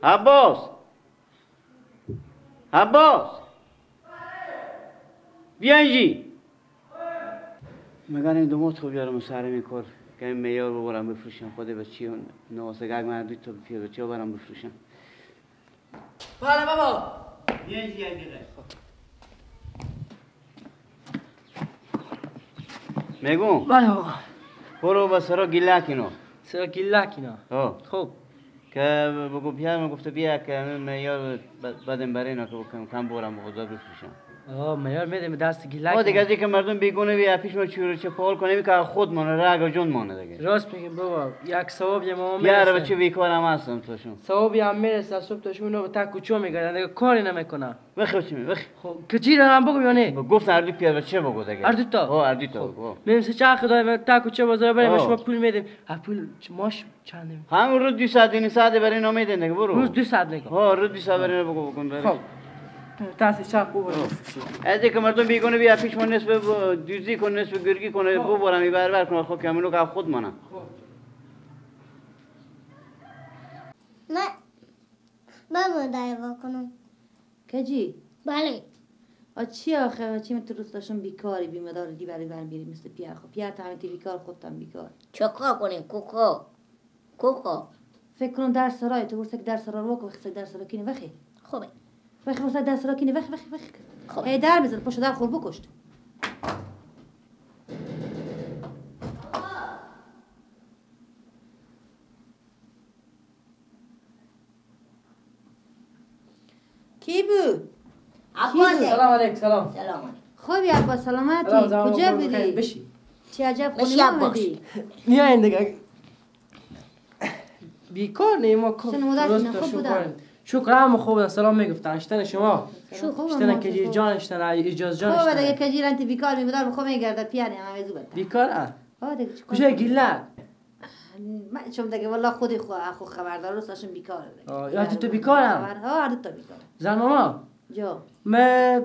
عباس، عباس بیا اینجی. مگر این دومات خوب بیارم سر میکر که این میار ببرم بفروشم خود بچی نواسه گگ من دوی تا پیر بچی برم بفروشم. بله بابا بیا اینجی یک دقیقه. میگم بله بابا برو با سرا گیلک اینا. سرا گیلک اینا. خب که بگو پیرم گفته بیا که معیار بدم برای اینا که کم برم به خدا بفروشم. معیار میدیم دست گیلک. دیگه از اینکه مردم بیگونه بیا پیش ما چورو چه پال کنه که خود مانه رگ و جون مانه دیگه. راست میگیم بابا، یک ثواب ما میرسه. یار بچه بیکار هم هستم تاشون. ثوابی هم میرسه صبح تاشون اینا به تک کوچه میگردن دیگه کاری نمیکنن. بخی چی بخی. خب کجی دارم بگم یا نه؟ گفت هر دو پیر بچه بگو دیگه. هر دو تا. هر دو تا. میریم سه چرخ داریم تک کوچه بازار بریم شما پول میدیم. پول ماش چند؟ هم روز 200 300 برای اینا میدن دیگه برو. روز 200 دیگه. روز 200 برای اینا بگو بکن برای. خب تاسی چاپ ببرم. از اینکه مردم بیگونه بیا پیش ما نصف دوزی کنه نصف گرگی کنه ببرم این بربر کنه خب که همونو که خود مانم. من من دعوا کنم. کجی؟ بله. چی آخه چی من تو روز داشتم بیکاری بیمدار دی برای بر میری مثل پیر. خب پیر تا همین بیکار خودم بیکار. چکار کنیم کوکو؟ کوکو. فکر کنم در سرای تو ورسک در سرای رو وقت در سرای کینی وخی. خوبه. وخی واسه در سرای کینی وخی وخی وخی. خب هی در بزن پشت در خور بکشت. کی بود؟ عباس. سلام علیکم. سلام. سلام علیکم. خوبی عباس؟ سلامتی. کجا بودی؟ بشی. چه عجب خونه آمدی؟ میاین دیگه. بیکار نیم ما کار. خوب بودم. شکر هم خوب سلام میگفتن. اشتن شما. اشتن کجیر جان اشتن اجاز جان اشتن. خوب دیگه کجیر انت بیکار میبودار بخو میگرده پیانه هم زو بده. بیکار اه. دیگه چیکار؟ کجا گیلک؟ من چون دیگه والله خودی خو خبردار روستاشون بیکاره دیگه. یا تو بیکارم؟ هر دو تا بیکارم. زن ماما. جو. من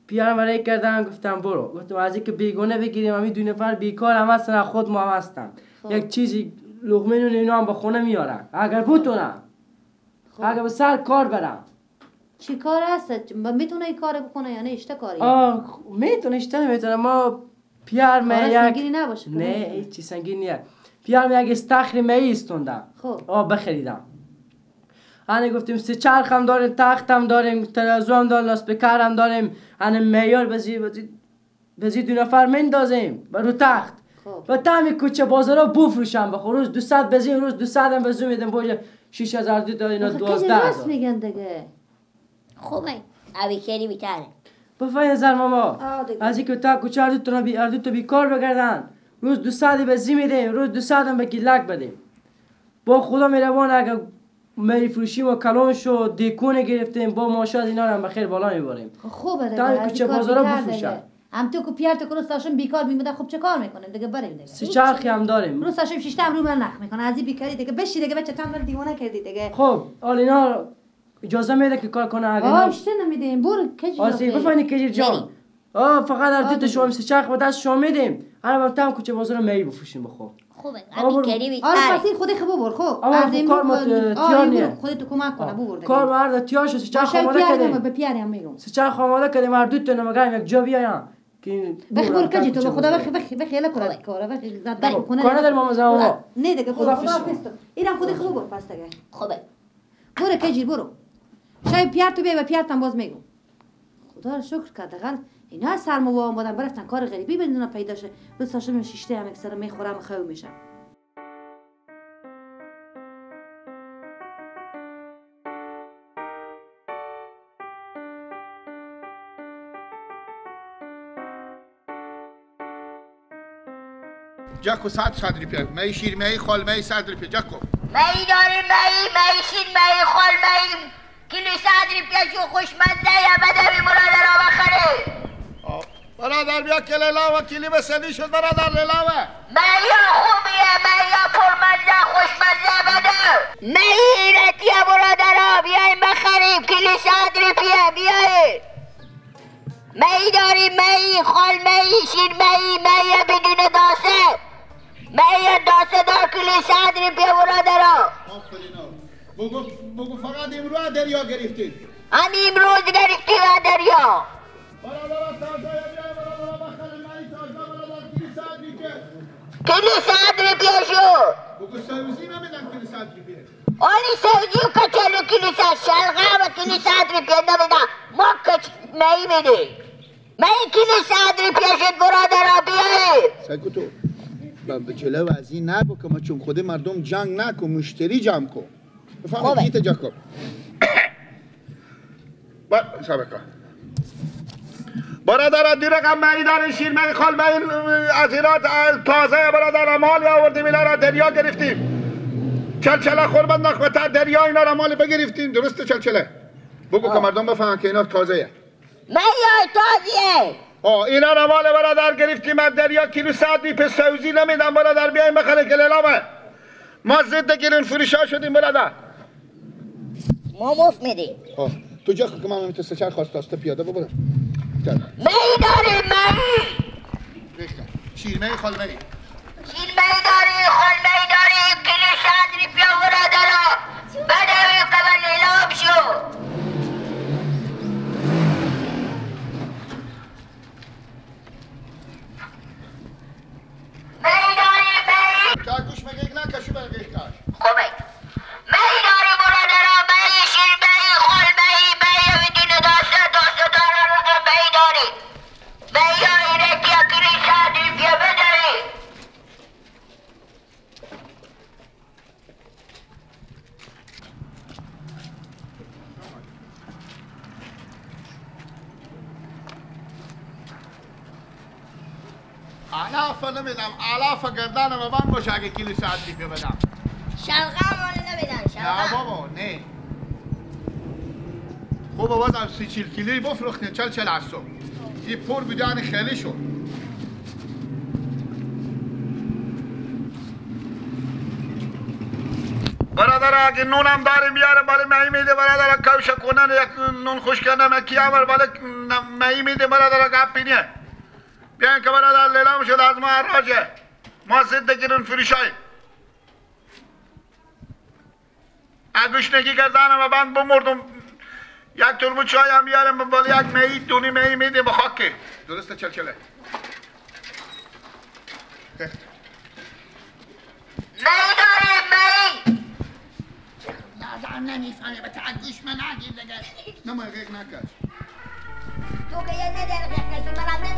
پیرم برای کردم گفتم برو. گفتم از اینکه بیگونه بگیریم همین دو نفر بیکار هم هستن خود ما هم هستن. یک چیزی لقمه نون اینا هم به خونه میارن. اگر بتونم. اگر به سر کار برم. چی کار هست؟ میتونه این کار بکنه یا نه اشته کاری؟ میتونه اشته نمیتونه. ما پیار می یک سنگینی نباشه. نه هیچ چیز سنگین نیست. پیار می یک استخر می استوندم. خب بخریدم. انه گفتیم سه چرخ هم داریم، تخت هم داریم، ترازو هم داریم، لاسپیکر هم داریم. انه معیار بزی دو نفر مندازیم بر رو تخت. و تامی کوچه بازارا بفروشم بخور. روز 200 بزیم، روز 200 هم بزو میدم بوجه 6000 دو تا اینا 12000. راست میگن دیگه. خوبه. ابی کری بیتره. بفای زر ماما. از اینکه تا کوچه هر دو تا بی هر دو تا بیکار بگردن. روز 200 بزی میدیم، روز 200 هم به گیلک بدیم. با خدا مهربان اگه می فروشیم و کلون شد دیکونه گرفتیم با ماشا از اینا رو هم بخیر بالا میبریم. خوبه دیگه. تا کوچه بازارا بفروشن. هم تو کو پیار تو روستاشون بیکار میمودن خب چه کار میکنیم دیگه بریم دیگه. سه چرخی هم داریم. روستاشون شش تا رو من نخ میکنه از این بیکاری دیگه بشی دیگه بچه تام دیوانه کردی دیگه. خب حالا اینا اجازه میده که کار کنه اگه آشته نمیدیم برو کجی آسی بفهمی کجی جان. فقط هر دو تا شما سه چرخ به دست شما میدیم. الان تام کوچه بازار می بفروشیم بخو. خوبه. ابی کری آره پس این خودی خوب ببر. خب از این کار ما تیار نیه. خودت کمک کنه ببر دیگه. کار مرد تیار شد سه چرخ آماده کردیم. به پیاری هم میگم. سه چرخ آماده کردیم هر دو تا نمگرم یک جا بیایم. بخ بر کجی تو به خدا بخ بخ بخ یلا کار کار بخ زاد کنه. کار ندارم ماما زمان. نه دیگه خدا حافظ تو. اینم خودی خوب ببر پس دیگه. خوبه. برو کجی برو. شای پیار تو بیا به پیارتم باز میگم. خدا رو شکر که حداقل اینا سرما و آمدن برفتن کار غریبی بدون پیدا شه. روز ساشم شیشته هم اکثر میخورم خو میشم. جاکو 100 روپیه می شیر می خال می 100 روپیه جاکو می داریم می می شیر می خال می کیلو 100 روپیه شو خوشمزه یا بده برادر را بخری. برادر بیا که لیلا و کیلی به سنی شد برادر لیلا و می خوبیه می پرمزه خوشمزه بده می ایرتیه برادر بیایم بخریم کیلو 100 روپیه بیاییم. می داریم می خال می شیر می می بدون داسه می داسه دار کیلو 100 روپیه برادرها. بگو بگو فقط امروز دریا گرفتید. هم امروز گرفتیم از دریا. برادر تازه بیا برادر بخریم می تازه برادر کیلو 100 روپیه. کیلو 100 روپیه شد. بگو سبزی نمیدم کیلو 100 روپیه. آنی سبزی و کچالو کیلو 100 شلغم و کیلو 100 روپیه نمیدم. ما کچ می میدیم. می کیلو 100 روپیه شد برادر بیایید. سگو تو به جلو از این نگو که ما چون خود مردم جنگ نکن مشتری جمع کن. بفهمید گیت جا کن. با سابقه. برادر دو رقم می داریم شیر می خال می از ایران تازه برادر مال آوردیم اینا را دریا گرفتیم. چلچله خوربند نخوته دریا اینا را مال بگرفتیم. درسته چلچله. بگو که مردم بفهمن که اینا تازه. می تازه. اینا را مال برادر گرفتیم از دریا کیلو 100 روپیه سوزی نمیدم برادر بیایم بخره که لیلامه. ما ضد گرون فروشا شدیم برادر. ما مفت میدیم. تو جا که من تو سه چهار خواست داشته پیاده ببرم. می داریم می. شیر می خال می. شیر می داریم خال می داریم کیلو 100 روپیه برادرا. بدوی قبل لیلام شو. می داریم می. تا گوش مگه نکشی برای کاش. خوبه. می داریم برادرا می شیر می خال می می میدونه داشته داشته داره رقم می داریم. می ها اینه که کیلو 100 روپیه بداریم. علاف نمیدم علاف گردنم بند باشه اگه کیلو 100 روپیه بدم. شلغم ولی نمیدن شلغم. نه بابا نه. خب بازم 30 40 کیلویی بفروختین 40 از صبح. این پر بوده یعنی خیلی شد. برادر اگه نونم داریم بیاره بالا می میده برادر کوش کنن یک نون خوش کنم کی امر بالا می میده برادر گپ پینیه. بیاین که برادر لیلام شد از ما راجه. ما ضد گرون فروشای. اگوشنگی گردنم و بند بمردم یک ترمو چای هم بیارم بالا یک می دونی می میده به خاکه. درسته چلچله. می داریم می. نه نمیفهمی به تعگوش من نگیر دیگه. نه ما غیق نکش. تو که یه نداری غیق کشی منم نمیفهمی.